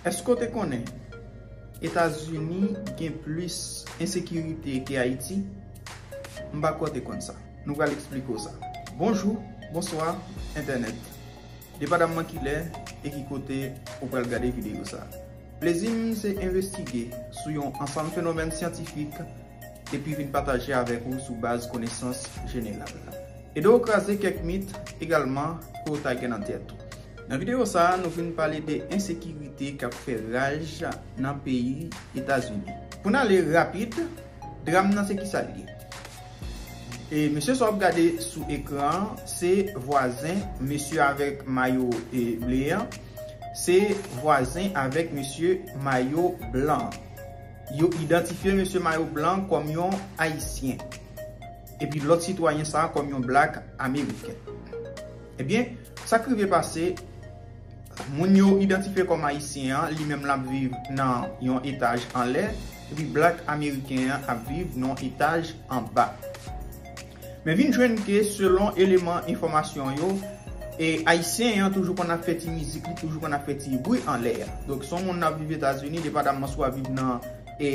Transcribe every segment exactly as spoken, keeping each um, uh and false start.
Èske w te konnen Etazini gen plis ensekirite ke Ayiti? M pa kwè w te konn sa. Nou pral eksplike w sa. Bonjou, bonswa, entènèt. Depandaman kilè e ki kote ou pral gade videyo sa. Plezi m se envestige sou yon ansanm fenomèn syantifik epi vin pataje avèk ou sou baz konesans jeneral. Ede w kraze kèk mit egalman ke w ta gen nan tèt ou. Nan videyo sa a, nou vin pale de ensekirite k ap fè raj nan peyi Etazini. Pou n ale rapid, dram nan se kisa l ye? E mesye sa w ap gade sou ekran an, se vwazen mesye avèk mayo, e, ble an, se vwazen avèk mesye mayo blan. Yo idantifye mesye mayo blan kòm yon Ayisyen, epi lòt sitwayen sa a kòm yon blak Ameriken. Ebyen, sa k rive pase, moun yo idantifye kòm Ayisyen an, li menm l ap viv nan yon etaj anlè, epi blak Ameriken an ap viv nan yon etaj anba. Men vin jwenn ke selon eleman enfòmasyon yo, e Ayisyen an toujou konn ap fè ti mizik, li toujou konn ap fè ti bri anlè a. Donk, si yon moun ap viv Etazini, depandaman si w ap viv nan, e,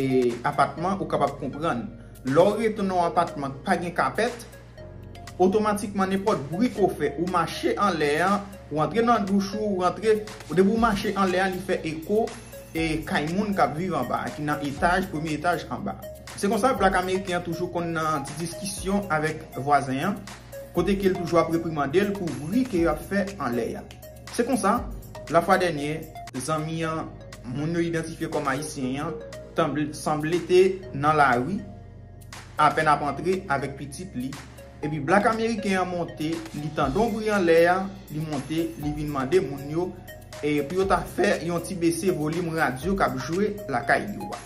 apatman, ou kapab konprann. Lè w rete nan yon apatman k pa gen kapèt, otomatikman nenpòt bri ke w fè, ou mache anlè a, ou antre nan douch ou, ou rantre, depi w mache anlè a, li fè eko, e kay moun k ap viv anba a, ki nan etaj, premye etaj anba. Se konsa, blak Ameriken an toujou konn nan ti diskisyon avèk vwazen an, kote ke l toujou ap reprimande l pou bri ke y ap fè anlè a. Se konsa, lafwa dènye, zanmi an, moun yo idantifye kòm Ayisyen an, tanble-, sanble te nan lari, apèn ap antre avèk pitit li, epi blak Ameriken an monte, li tande yon bri anlè a, li monte, li vin mande moun yo, e pou yo ta fè yon ti bese volim radyo k ap jwe lakay yo a.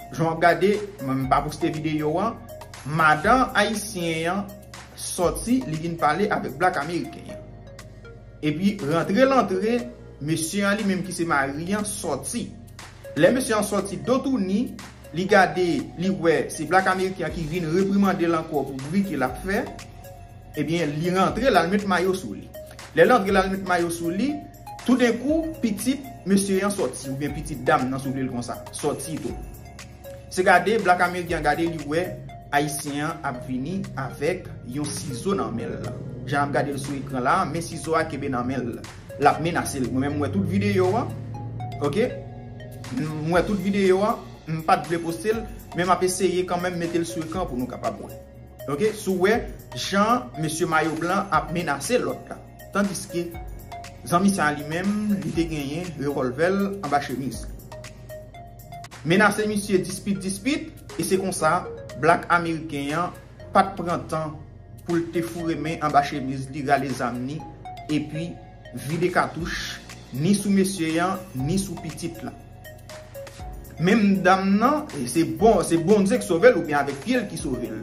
Jan w ap gade, mwen m pa poste videyo an, madan Ayisyen an sòti, li vin pale avèk blak Ameriken an. Epi rantre l antre, mesye an li menm ki se mari an sòti. Lè mesye an sòti do touni, li gade, li wè se blak Ameriken an ki vin reprimande l ankò pou bri ke l ap fè. Ebyen, li rantre, l al met mayo sou li. Lè l antre, l al met mayo sou li, toudenkou, pitit mesye an sòti, oubyen pitit dam nan, si w vle l konsa, sòti tou. Se gade, blak Ameriken an gade, li wè Ayisyen an ap vini avèk yon sizo nan men l. Jan n ap gade l sou ekran la, men sizo a kenbe nan men l. L ap menase l. Mwen menm, m wè tout videyo a. Oke? M wè tout videyo a. M pa t vle poste l, men m ap eseye kanmenm mete l sou ekran pou nou kapab wè. Oke? Si w wè jan mesye mayo blan ap menase lòt la. Tandiske zanmi sa a li menm, li te genyen revòlvè l anba chemiz li. Menase misye dispit, dispit, e se konsa, blak Ameriken an pa t pran tan pou l te foure men anba chemiz li, rale zam li, epi vide katouch, ni sou mesye an, ni sou pitit la. Menm dam nan, e se bon, se Bondye k sove l, oubyen avèk pye l ki sove l.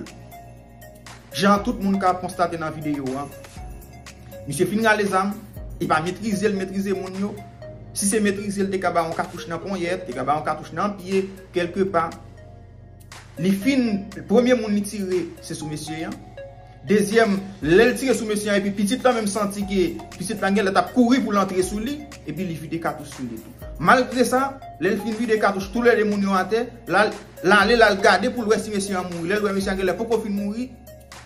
Jan tout moun ka konstate nan videyo a, misye fin rale zam, li pa metrize l, metrize moun yo. Si se metrize l, te ka ba yon katouch nan ponyèt, te ka ba yon katouch nan pye, kèlkepa. Li fin, premye moun li tire, se sou mesye an. Dezyèm, lè l tire sou mesye an, epi pitit lan menm santi ke pitit lan genlè t ap kouri pou l antre sou li, epi li vide katouch sou li tou. Malgre sa, lè l fin vide katouch, toulède moun yo atè, l al, l ale, l al gade pou l wè si mesye an mouri. Lè l wè mesye an genlè poko fin mouri,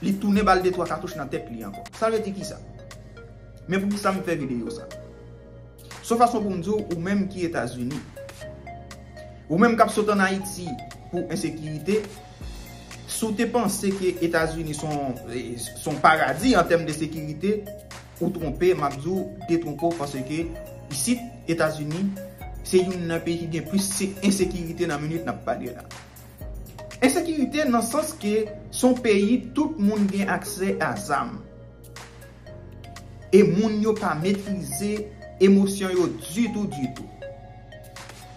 li tounen ba l de twa katouch nan tèt li ankò. Sa vle di kisa? Men poukisa m fè videyo sa? Se yon fason pou m di w, ou menm ki Etazini, ou menm k ap sot ann Ayiti pou ensekirite, si w te panse ke Etazini se yon, se yon paradi an tèm de sekirite, ou twonpe, m ap di w detwonpe w, paske isit, Etazini, se youn nan peyi ki gen plis se-, ensekirite nan minit n ap pale la. Ensekirite nan sans ke se yon peyi tout moun gen aksè a zam. E moun yo pa metrize emosyon yo ditou, ditou.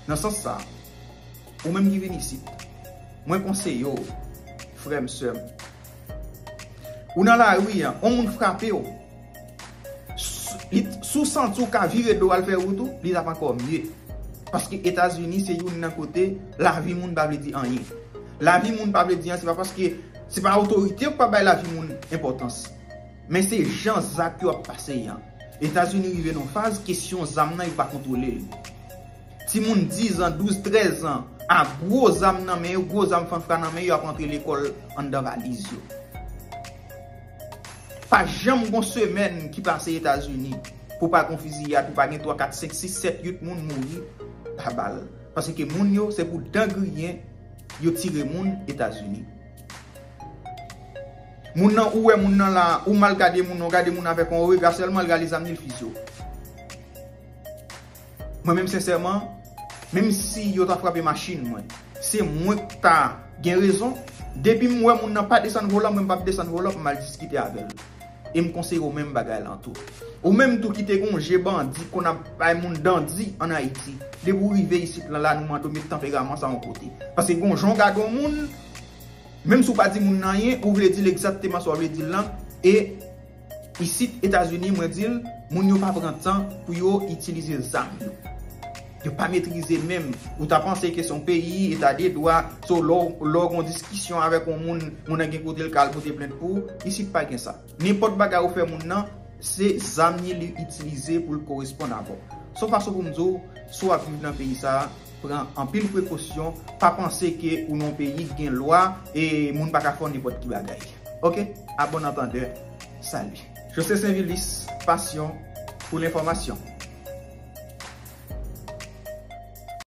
Nan sans sa, ou menm ki vin isit, mwen konseye w, frè m, sè m. Ou nan lari a, yon moun frape w. S-, li, si w santi w ka vire do w al fè wout ou, li t ap ankò mye. Paske Etazini se youn nan kote lavi moun pa vle di anyen. Lavi moun pa vle di anyen, se pa paske, se pa otorite yo k pa bay lavi moun enpòtans. Men se jan zak yo ap pase an. Etazini rive nan faz kesyon zam nan yo pa kontwole li. Timoun diz an, douz, trèz an, a gwo zam nan men yo, gwo zam fanfra nan men yo, ap rantre lekòl anndan valiz yo. Pa janm gon semèn ki pase Etazini pou pa gon fiziyad, pou pa gen twa, kat, senk, sis, sèt, uit moun mouri pa bal. Paske moun yo, se pou dan griyen yo tire moun Etazini. Moun nan, ou wè moun nan la, ou mal gade moun nan, ou gade moun avèk yon rega sèlman, l rale zam li, l fize w. Mwen menm, sensèman, menm si yo ta frape machin mwen, se mwen k ta gen rezon. Depi m wè moun nan pa desann volan, mwen m p ap desann volan pou m al diskite avè l. E m konseye w menm bagay lan tou. Ou menm tou ki te gon je bandi, konn ap bay moun dandi ann Ayiti. Depi w rive isit lan la, nou mande w met tanperaman sa yon kote. Paske gon jan w gade yon moun, menm si w pa di moun nan anyen, ou vle di l egzakteman sa w vle di l lan. E isit Etazini, mwen di l, moun yo pa pran tan pou yo itilize zam yo. Yo pa metrize menm. Ou ta panse ke se yon peyi, eta de dwa, so lè w, lè w gon diskisyon avèk yon moun, moun nan gen kote l ka al pote plent pou ou, isit pa gen sa. Nenpòt bagay ou fè moun nan, se zam li li itilize pou l koresponn avè w. Se yon fason pou m di w, si w ap viv nan peyi sa a, pran anpil prekosyon, pa panse ke ou nan yon peyi ki gen lwa e moun pa ka fè w nenpòt ki bagay. Ok? A bon antandè, sali. José Sainvilus, passion pour l'information.